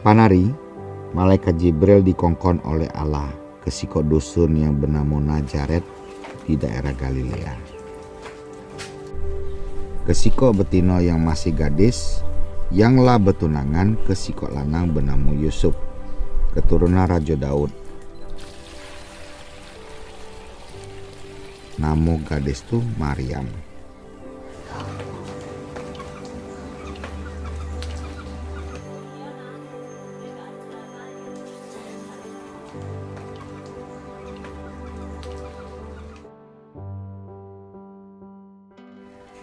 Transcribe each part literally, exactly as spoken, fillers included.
Panari, malaikat Jibril dikongkon oleh Allah ke sikok dusun yang benamo Nazaret di daerah Galilea. Ke sikok betino yang masih gadis, yang la betunangan ke sikok lanang benamo Yusuf, keturunan Rajo Daud. Namo gadis tu Maryam.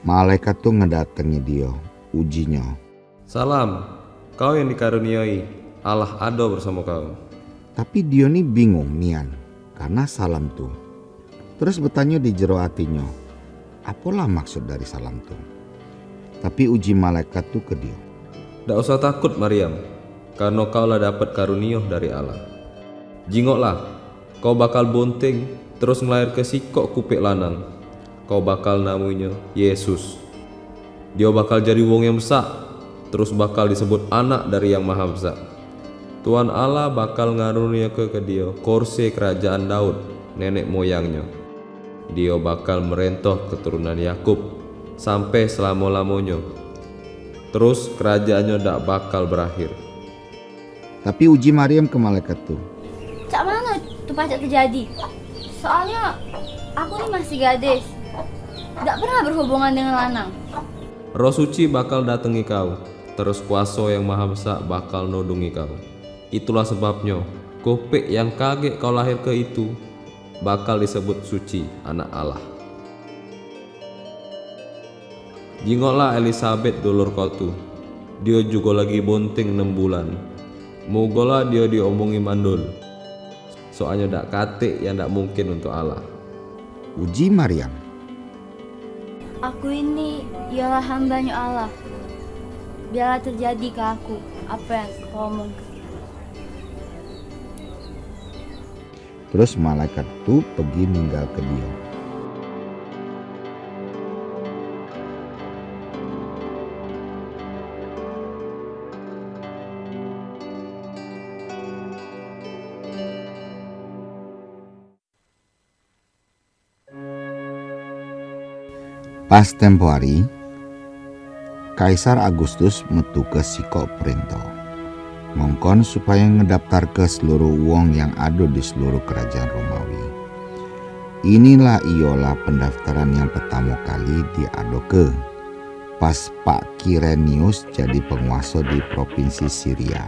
Malaikat tu ngedatengi dio, ujinyo. Salam, kau yang dikaruniai, Allah ado bersamo kau. Tapi dio ni bingung nian karena salam tu. Terus betanyo di jero atinyo, apolah maksud dari salam tu? Tapi uji malaikat tu ke dio. Dak usah takut, Maryam, karno kau la dapet karunio dari Allah. Jingoklah, kau bakal bonting, terus ngelairke sikok kupek lanang. Kau bakal namoinyo Yesus. Dio bakal jadi wong yang besak, terus bakal disebut Anak dari Yang Maha Besak. Tuhan Allah bakal ngaruniake ke dio korse kerajaan Daud, nenek moyangnyo. Dio bakal merentah keturunan Yakub sampe selamo-lamonyo. Terus kerajaannyo dak bakal berakhir. Tapi uji Maryam ke malaikat tu. Cak mano tu pacak terjadi? Soalnyo aku ni masih gadis. Dak pernah berhubungan dengan lanang. Roh Suci bakal datengi kau, terus kuaso Yang Maha Besak bakal nodungi kau. Itulah sebabnyo, kupek yang kagek kau lahirke itu bakal disebut suci, Anak Allah. Jingoklah Elisabet dulur kau tu, dio jugo lagi bonting enam bulan. Mogolah dio diomongi mandul, soalnyo dak katek yang dak mungkin untuk Allah. Uji Maryam. Aku ini ialah hambanyo Allah. Biarlah terjadi ke aku apa yang kau omongkan. Terus malaikat tu pegi ninggalke dio. Pas tempo hari, Kaisar Agustus metuke sikok perintah ngongkon supayo ngedaftarke seluruh wong yang ado di seluruh kerajaan Romawi. Inilah ialah pendaftaran yang pertamo kali diadoke pas Pak Kirenius jadi penguaso di propinsi Siria.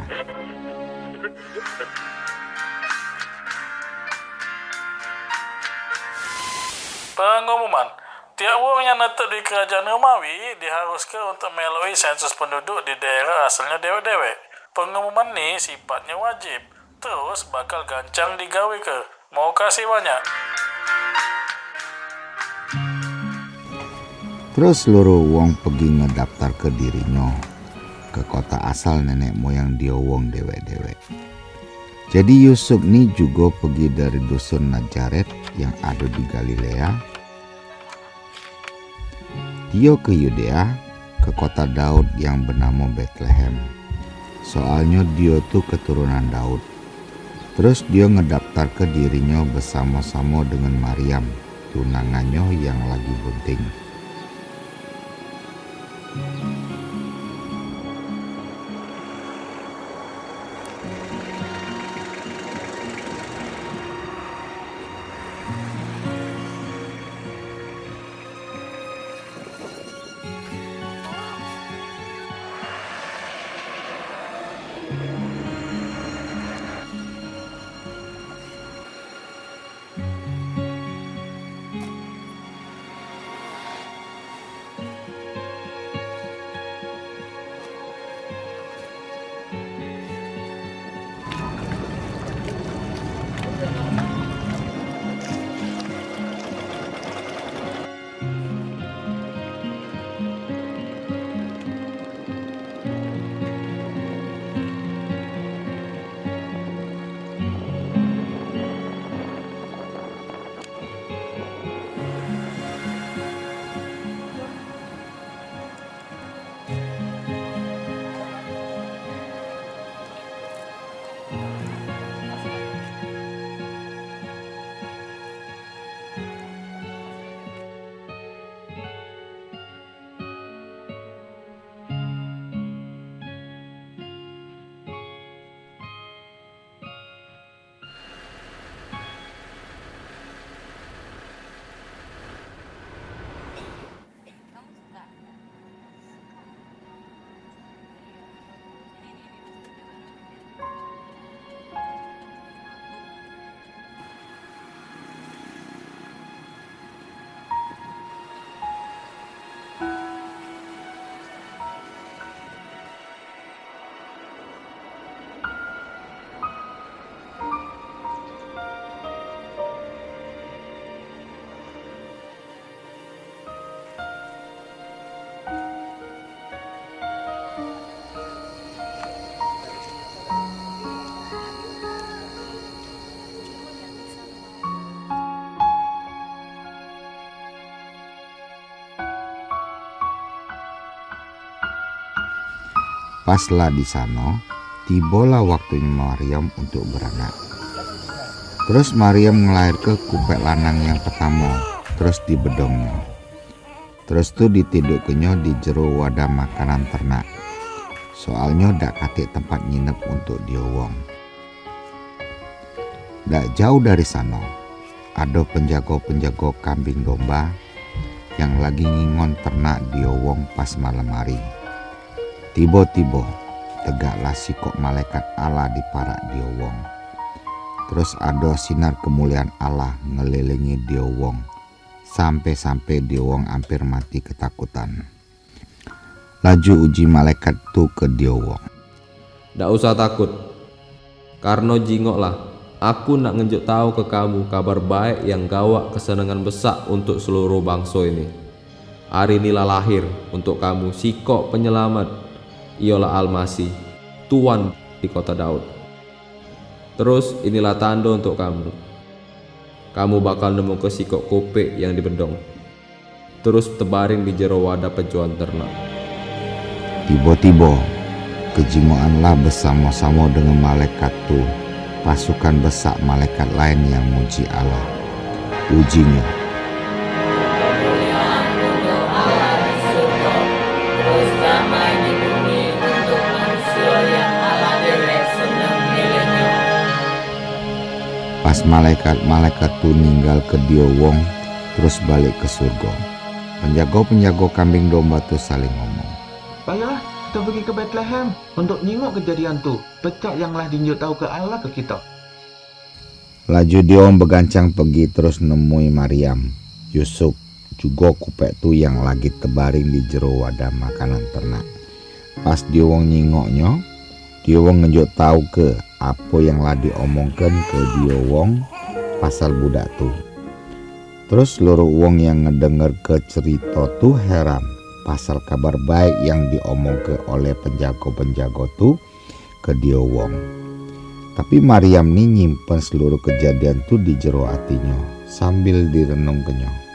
Pengumuman. Tiap wong yang netep di kerajaan Romawi diharuske untuk meloi sensus penduduk di daerah asalnyo dewek-dewek. Pengumuman ni sipatnyo wajib, terus bakal gancang digaweke. Mokasih banyak. Terus seluruh wong pegi ngedaftarke dirinyo ke kota asal nenek moyang dio wong dewek-dewek. Jadi Yusuf ni jugo pegi dari dusun Nazaret yang ado di Galilea, dio ke Yudea, ke kota Daud yang benamo Betlehem. Soalnyo dio tu keturunan Daud. Terus dio ngedaftarke dirinyo besamo-samo dengan Maryam, tunangannyo yang lagi bunting. Pas la di sano, tibolah waktunyo Maryam untuk beranak. Terus Maryam ngelairke kupek lanang yang pertamo, terus dibedongnyo. Terus tu ditidukkenyo di jero wadah makanan ternak. Soalnyo dak katik tempat nginep untuk dio wong. Dak jauh dari sano, ado penjago-penjago kambing domba yang lagi ngingon ternak dio wong pas malem hari. Tibo-tibo, tegaklah sikok malaikat Allah di parak dio wong. Terus ado sinar kemuliaan Allah ngelilingi dio wong, sampe-sampe dio wong amper mati ketakutan. Laju uji malaikat tu ke dio wong. Dak usah takut, karno jingoklah, aku nak ngenjuk tau ke kamu kabar baek yang gawak kesenengan besak untuk seluruh bangso ini. Hari ini la lahir untuk kamu sikok penyelamat, iyolah Almasih, Tuan di kota Daud. Terus inilah tando untuk kamu. Kamu bakal nemuke sikok kupek yang dibedong, terus tebaring di jero wadah pejoan ternak. Tibo-tibo, kejingokanlah besamo-samo dengan malaikat tu pasukan besak malaikat laen yang muji Allah. Ujinyo, kemuliaan untuk Allah di surga, terus damai di bumi untuk manusia yang Allah dewek seneng miliknyo. Pas malaikat-malaikat tu ninggalke dio wong, terus balik ke surga. Penjago-penjago kambing domba tu saling ngomong, "Baiklah, kita pergi ke Betlehem untuk nyingok kejadian tu, pecak yang lah dinjuk tau ke Allah ke kita." Laju dio wong begancang pergi terus nemui Maryam, Yusuf, jugo kupek tu yang lagi tebaring di jero wadah makanan ternak. Pas dio wong nyingoknyo, dio wong ngenjuk tau ke apo yang la diomongken ke dio wong pasal budak tu. Terus seluruh wong yang ngedengerke cerito tu heran pasal kabar baek yang diomongke oleh penjago-penjago tu ke dio wong. Tapi Maryam ni nyimpen seluruh kejadian tu di jero atinyo sambil direnungkenyo.